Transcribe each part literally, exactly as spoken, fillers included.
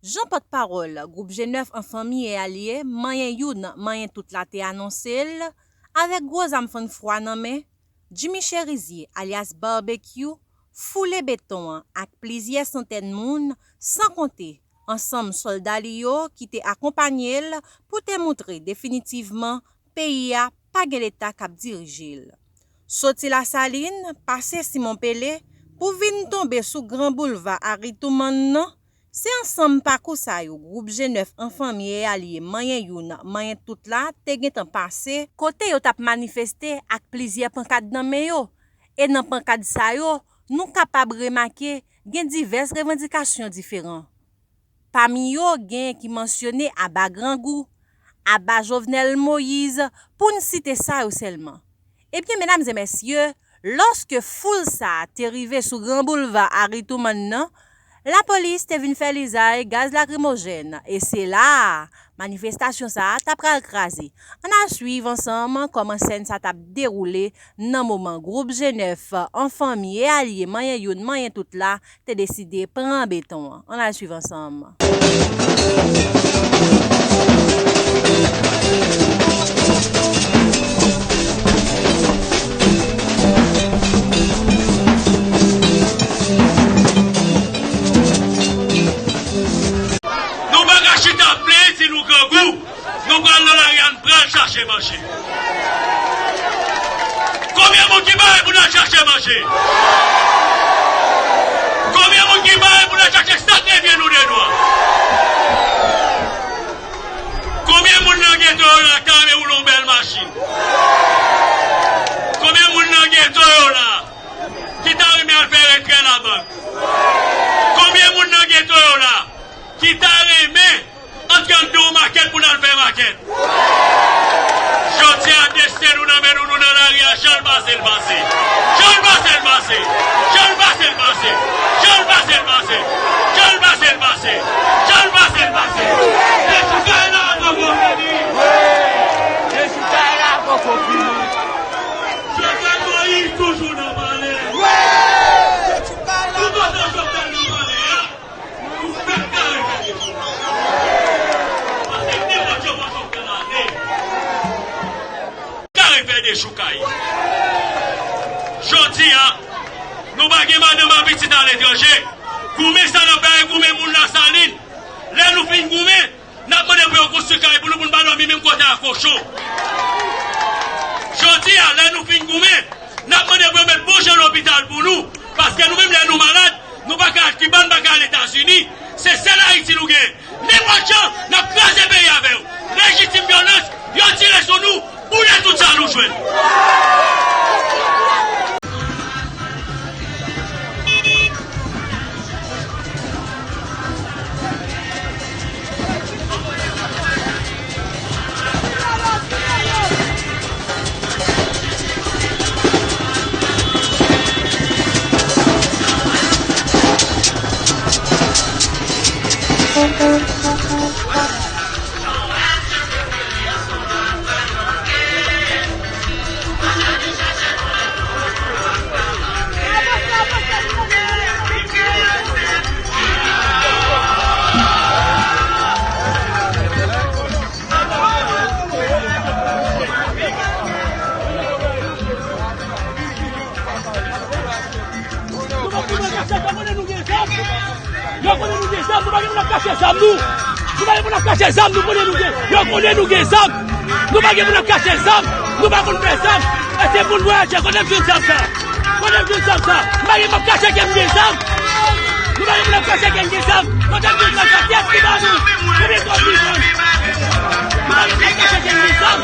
Jan pòtpawòl gwoup G nèf An Fanmi e Alye, Manyen Youn, Manyen Tout la te anonse l, avèk gwo zam fann fwa nan men, Jimmy Chérizier, alyas Barbecue, foule beton an ak plizyè santèn moun, san konte ansanm sòlda li yo ki te akonpanye l pou te moutre definitivman peyi a pa gen Leta k ap dirije l. Soti Lasalin, pase Simon Pele, pou vin tonbe sou gran boulva Harry Truman nan, se ansanm pakou sa yo gwoup G nèf An Fanmi e Alye Manyen Youn, Manyen Tout la te gentan pase, kote yo t ap manifeste ak plizyè pankat nan men yo, e nan pankat sa yo, nou kapab remake gen divès revandikasyon diferan. Pami yo, gen ki mansyone aba grangou, aba Jovenel Moïse, pou n site sa yo sèlman. Ebyen, medam e mesye, lòske foul sa a te rive sou gran boulva Harry Truman nan, lapolis te vin fè lizay gaz lakrimojèn, e se la a manifestasyon sa a ta pral kraze. Ann al swiv ansanm kòman sèn sa t ap dewoule nan moman gwoup G nèf An Fanmi e Alye Manyen Youn, Manyen Tout la te deside pran beton an. Ann al swiv ansanm. Nou pa ka chita ap plenyen si nou grangou. Nou pral nan lari a, n pral chache manje. Konbyen moun ki pare pou n al chache manje? Konbyen moun ki pare pou n al chache sa k revyen nou de dwa? Konbyen moun nan geto yo la k ta renmen woule yon bèl machin? Konbyen moun nan geto yo la ki ta renmen al fè retrè labank? Konbyen moun nan geto yo la ki ta renmen antre anndan yon makèt pou n al fè makèt? Jodi a, desten nou nan men nou, nou nan lari a, jan l pase, l pase. Jan l pase, l pase. Jan l pase, l pase. Jan l pase, l pase. Jan l pase, l pase. Jan l pase, l pase. Dechoukay la poko fini. Dechoukay la poko fini. Jovenel Moïse toujou nan palè. Ou kontan Jovenel nan palè a? Ou fèk kare fè dechoukay. Paske nenpòt jan w ap fè lane. Kare fè dechoukay. Jodi a, nou pa gen madanm ak pitit aletranje. Goumen sa n ap bay goumen moun Lasalin. Lè nou fin goumen, n ap mande pou yo konstwi kay pou nou, pou n pa dòmi menm kote ak kochon. Jodi a, lè nou fin goumen, n ap mande pou yo met bon jan lopital pou nou, paske nou menm, lè nou malad, nou pa ka al Kiba, n pa ka al Etazini. Se sèl Ayiti nou gen. Nenpòt jan, n ap kraze peyi avè yo. Lejitim vyolans, yo tire sou nou, boule tout sa nou jwenn. Nou pa gen moun ap kache zam. Yo konnen nou gen zam, nou pa gen moun ap kache zam nou. Nou pa gen moun ap kache zam, nou konnen nou gen. Yo konnen nou gen zam. Nou pa gen moun ap kache zam, nou pa konn fè zam. E se moun vwayaje, kote m jwenn zam sa? Kote m jwenn zam sa? M pa gen moun ap kache ke m gen zam. Nou pa gen moun ap kache ke m gen zam. Kote m jwenn zam sa? Kiyès ki ba nou? Kote m jwenn zam? Nou pa gen moun ap kache ke m gen zam.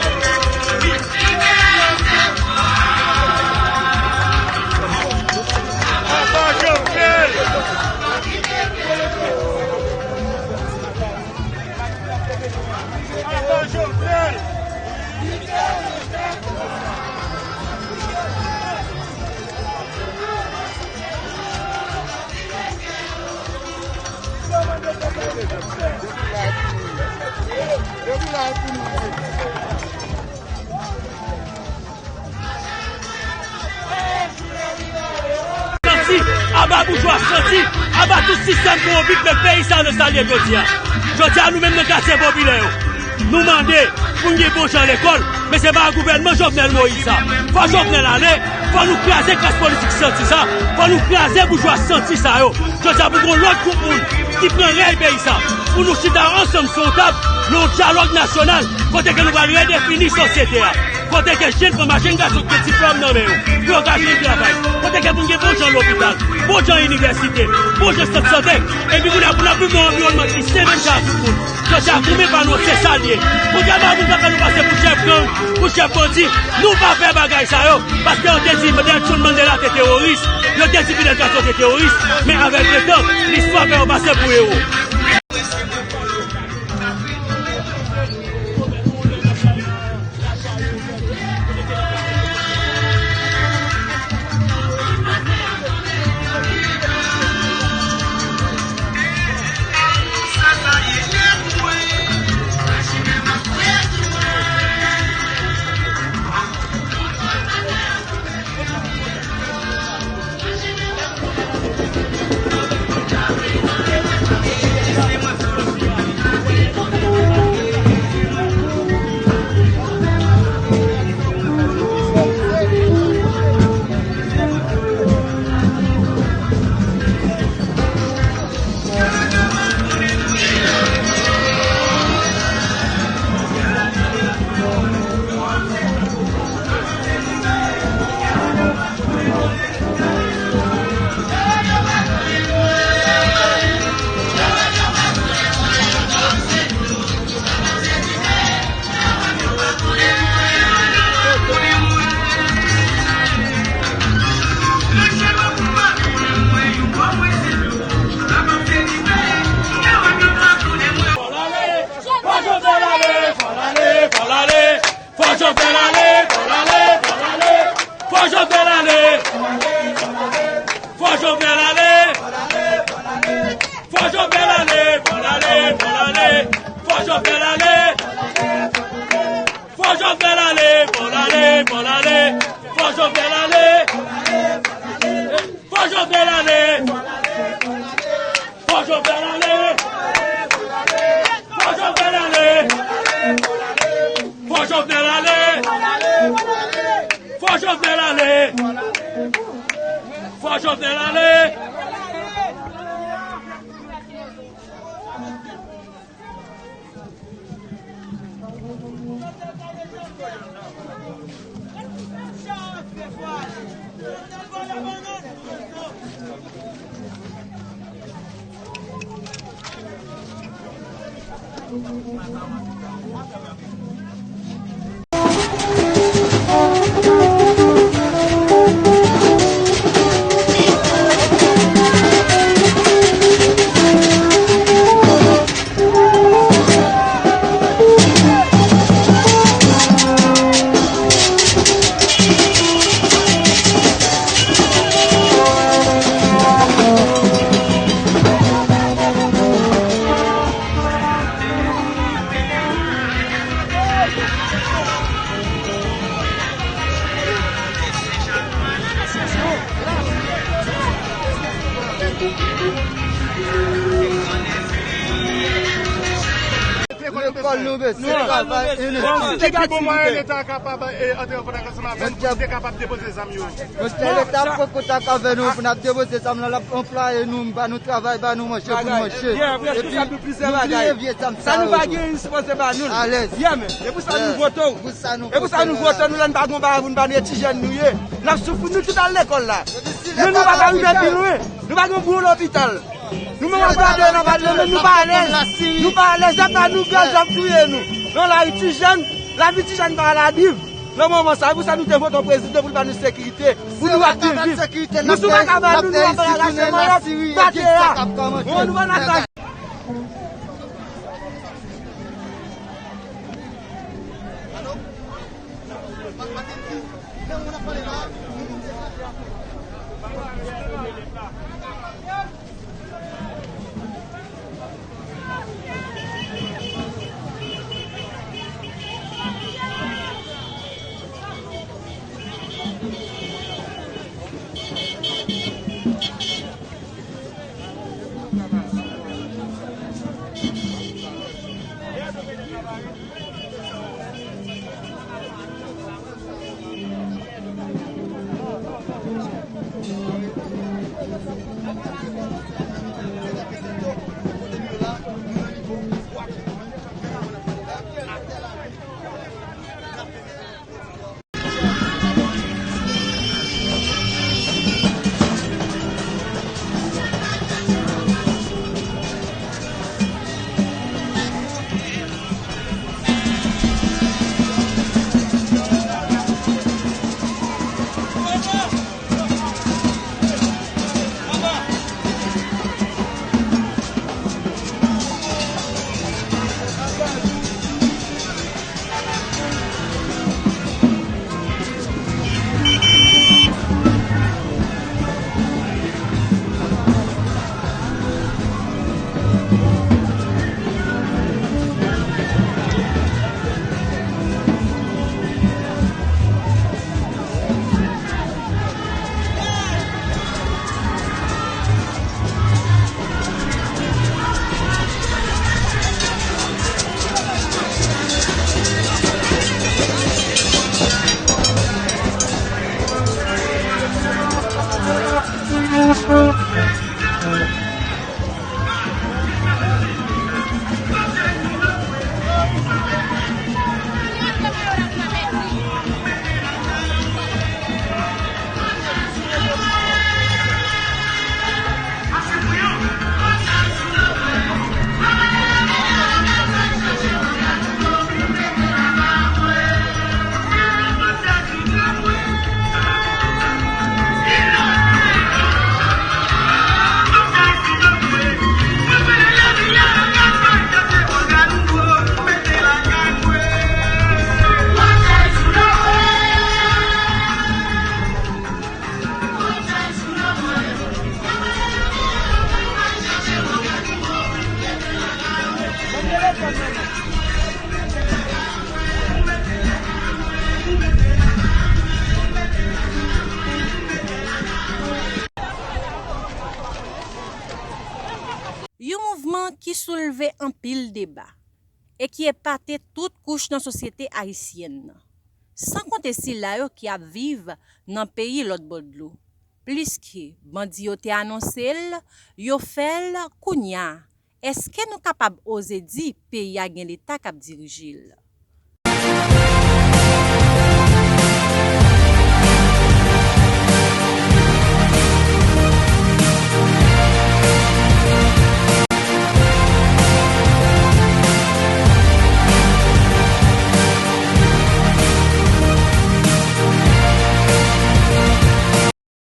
Santi, aba boujwa, santi. Aba tout sistèm kowonpi k met peyi sa nan sa l ye jodi a. Jodi a, nou menm nan katye popilè yo, nou mande pou n gen bon jan lekòl, men se pa gouvènman Jovenel Moïse sa. Fò Jovenel ale, fò nou kraze klas politik santi sa, fò nou kraze boujwa santi sa yo. Jodi a, pou gen yon lòt gwoup moun ki pran rèy peyi sa, pou nou chita ansanm sou yon tab, nan yon dyalòg nasyonal, kote ke nou pral redefini sosyete a. Kote ke jèn fanm ak jèn gason ki gen diplòm nan men yo, pou yo ka jwenn travay. Kote ke pou n gen bon jan lopital, bon jan inivèsite, bon jan sant sante, epi kounye a pou n ap viv nan yon anviwònman ki sen vennkat a tout moun. Jodi a, goumen pa nou, se sa l ye. Kontrèman a moun k ap fè nou pase pou chèf gang, pou chèf bandi, nou pa fè bagay sa yo, paske yo te di Nelson Mandela te teworis, yo te di Fidel Castro te teworis, men avèk letan, listwa fè yo pase pou ewo. Fò Jovenel ale, fò l ale, fò l ale. Fò Jovenel ale, fò l ale, fò l ale. Fò Jovenel ale. Fò Jovenel ale. Fò Jovenel ale, fò l ale, fò l ale. Fò Jovenel ale. Fò Jovenel ale, fò l ale, fò l ale. Fò Jovenel ale. Fò Jovenel ale. Fò Jovenel ale. Fò Jovenel ale. Fò Jovenel ale. Fò Jovenel ale. Fò Jovenel ale. Lekòl nou bezwen, travay initil. Ki pi bon mwayen Leta kapab, eh, antre an kontak ansanm avè n pou nou te kapab depoze zam yo? Monchè, Leta ap pran kontak avè nou pou n ap depoze zam nan, l ap anplwaye nou, ba nou travay, ba nou manje pou nou manje. Epi nou bliye vye zam sa yo tou. Alèz. E pou sa nou vote w. E pou sa nou vote w, nou lè n pa gen yon bagay pou n ba nou, e ti jèn nou ye. N ap soufri, nou tout al lekòl la. Men nou pa ka rive pi lwen. Nou pa gen yon bon lopital. Nou menm ap gade nan pale, men nou pa alèz. Nou pa alèz, y ap ba nou gaz, y ap touye nou. Nan lari ti jèn, lavi ti jèn pa al a viv. Nan moman sa, e pou sa nou te vote yon prezidan pou l ba nou sekirite, pou nou ap byen viv. Nou sou vakabon, nou, nou ap al rache manyòk, pate a. Nou, nou pa nan sa. soulve anpil deba e ki epate tout kouch nan sosyete ayisyèn nan, san konte sila yo ki ap viv nan peyi lòt bò dlo. Pliske bandi yo te anonse l, yo fè l, kounye a, èske nou kapab oze di peyi a gen Leta k ap dirije l?